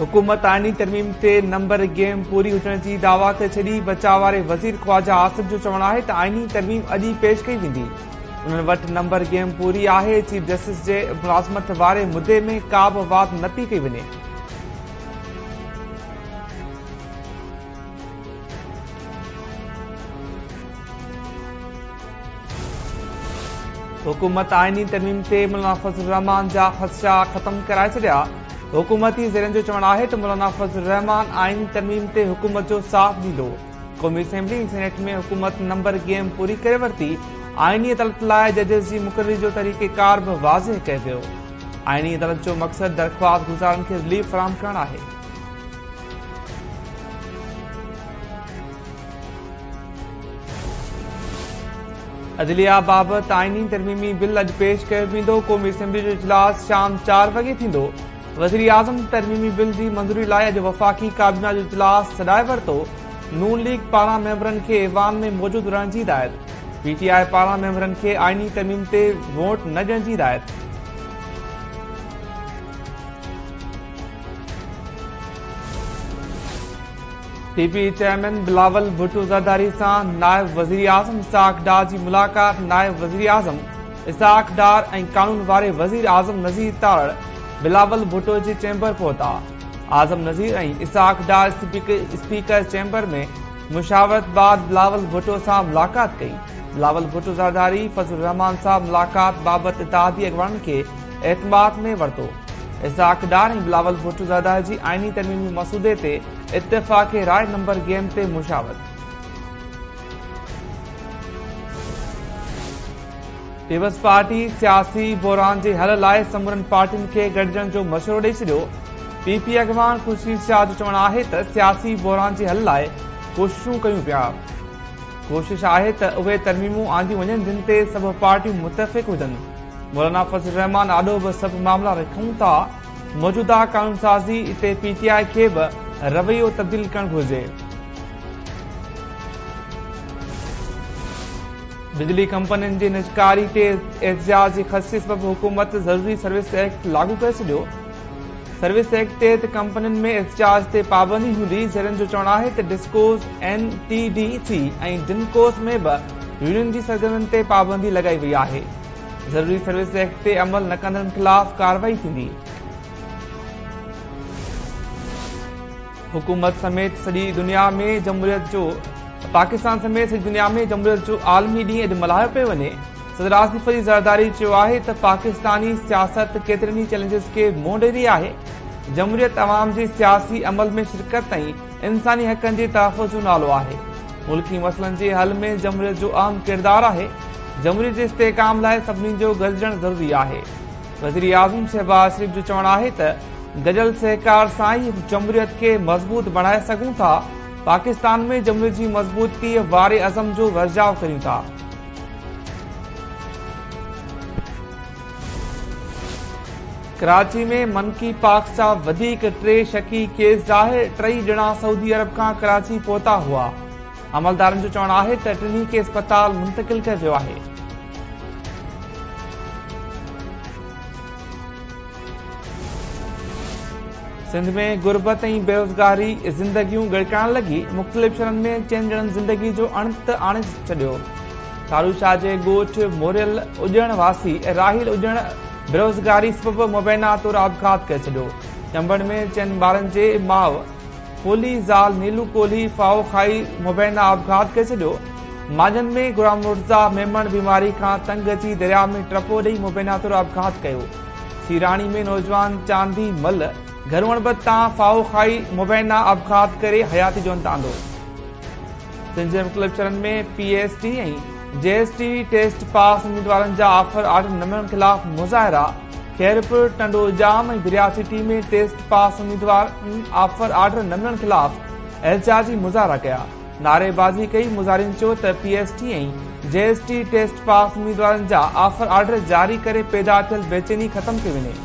حڪومت آئيني ترميم تي نمبر گيم پوري هجڻ جي دعويٰ ڪري ڇڏي، بچاء واري وزير خواجا آصف جو چوڻ آهي ته آئيني ترميم اڄ ئي پيش ڪئي ويندي، انهن وٽ نمبر گيم پوري آهي، چيف جسٽس جي ملازمت واري مدي ۾ ڪا به واڌ نه پئي ڪئي وڃي. حڪومت آئيني ترميم تي مولانا فضل الرحمان جا خدشا ختم ڪرائي ڇڏيا، حڪومتي ذريعن جو چوڻ آهي ته مولانا فضل الرحمان آئيني ترميم تي حڪومت جو ساٿ ڏيندو، قومي اسيمبلي ۽ سينيٽ ۾ حڪومت نمبر گيم پوري ڪري ورتي، آئيني عدالت لاء ججز جي مقرري جو طريقيڪار به واضح ڪيو ويو، آئيني عدالت جو مقصد درخواست گذارن کي رليف فراهم ڪرڻ آهي. عدليه بابت آئيني ترميمي بل اڄ پيش ڪيو ويندو، قومي اسيمبلي جو اجلاس شام 4 وڳي ٿيندو، وزيراعظم ترميمي بل جي منظوري لاء اڄ وفاقي ڪابينا جو اجلاس سڏائي ورتو، نون ليگ پاران ميمبرن کي ايوان ۾ موجود رهڻ جي هدايت، پي ٽي آء پاران ميمبرن کي آئيني ترميم تي ووٽ نه ڏيڻ جي هدايت. P P chairman Bilawal Bhutto Zardari سان نائب وزيراعظم اسحاق ڊار جي ملاقات، نائب وزيراعظم اسحاق ڊار ۽ قانون واري وزير اعظم نذير تارڙ بلاول ڀٽو جي چيمبر پهتا، اعظم نذير ۽ اسحاق ڊار اسپيڪر چيمبر ۾ مشاورت بعد بلاول ڀٽو سان ملاقات ڪئي، بلاول ڀٽو زرداري فضل الرحمان سان ملاقات بابت اتحادي اڳواڻن کي اعتماد ۾ ورتو. اسحاق ڊار ۽ بلاول ڀٽو زرداري جي آئيني ترميمي مسودي تي اتفاق راء نمبر گيم تي مشاورت. پيپلز پارٽي سياسي بحران جي حل لاء سمورن پارٽين کي گڏجڻ جو مشورو ڏئي ڇڏيو. پي پي اڳواڻ خورشيد شاهه جو چوڻ آهي ته سياسي بحران جي حل لاء ڪوششون ڪيون پيا، ڪوشش آهي ته اهي ترميمون آنديون وڃن جن تي سڀ پارٽيون متفق هجن. مولانا فضل الرحمان آڏو به سڀ معاملا رکون ٿا، موجوده قانونسازي تي پي ٽي آء کي به رويو تبديل ڪرڻ گهرجي. بجلي ڪمپنين جي نجڪاري تي احتجاج جي خدشي سبب حڪومت ضروري سروس ايڪٽ لاڳو ڪري ڇڏيو. سروس ايڪٽ تحت ڪمپنين ۾ احتجاج تي پابندي هوندي. ذريعن جو چوڻ آهي ته DISCOs, N T D C ۽ GENCOs ۾ به يونين جي سرگرمين تي پابندي لڳائي وئي آهي. ضروري سروس ايڪٽ تي عمل نه ڪندڙن خلاف ڪارروائي ٿيندي. حڪومت سميت سڄي دنيا ۾ جمهوريت جو پاڪستان سميت سڄي دنيا ۾ جمهوريت جو عالمي ڏينهن اڄ ملهايو پيو وڃي. صدر آصف علي زرداري چيو آهي ته پاڪستاني سياست ڪيترن ئي چئلينجز کي منهن ڏئي رهي آهي، جمهوريت عوام جي سياسي عمل ۾ شرڪت ۽ انساني حقن جي تحفظ جو نالو آهي، ملڪي مسئلن جي حل ۾ جمهوريت جو اهم ڪردار آهي، جمهوريت جي استحڪام لاء سڀني جو گڏجڻ ضروري آهي. وزيراعظم شهباز شريف جو چوڻ آهي ته گڏيل سهڪار سان ئي جمهوريت کي مضبوط بڻائي سگهون ٿا، پاڪستان ۾ جمهوريت جي مضبوطي واري عزم جو ورجاء ڪريون ٿا. ڪراچي ۾ منڪي پاڪس جا وڌيڪ 3 شڪي ڪيس ظاهر، ٽئي ڄڻا سعودي عرب کان ڪراچي پهتا هئا، عملدارن جو چوڻ آهي ته ٽنهي کي اسپتال منتقل ڪيو ويو آهي. سنڌ ۾ غربت ۽ بيروزگاري زندگيون ڳڙڪائڻ لڳي، مختلف شهرن ۾ چئن ڄڻن زندگي جو انت آڻي ڇڏيو. ٺاروشاه جي ڳوٺ موريل اڄڻ واسي راحيل اڄڻ بيروزگاري سبب مبينا طور آپگهات ڪري ڇڏيو. چمبڙ ۾ چئن ٻارن جي ماء ڪولهي زال نيلو ڪولهي ڦاهو کائي مبينا آپگهات ڪري ڇڏيو. مانجهند ۾ غلام مرتضيٰ ميمڻ بيماري کان تنگ اچي درياء ۾ ٽپو ڏئي مبينا طور آپگهات ڪيو. سيراڻي ۾ نوجوان چاندي مل گهرو اڻبڻت تان ڦاهو کائي مبينا آپگهات ڪري حياتي جو انت آندو. سنڌ جي مختلف شهرن ۾ P S T ۽ G S T test pass اميدوارن جا آفر آرڊر نه ملڻ خلاف مظاهرا، خيرپور، ٽنڊو ڄام ۽ ڀريا سٽي ۾ ٽيسٽ پاس اميدوارن آفر آرڊر نه ملڻ خلاف احتجاجي مظاهرا ڪيا، نعريبازي ڪئي، مظاهرين چيو ته P S T ۽ G S T test pass اميدوارن جا آفر آرڊر جاري ڪري پيدا ٿيل بيچيني ختم ڪئي وڃي.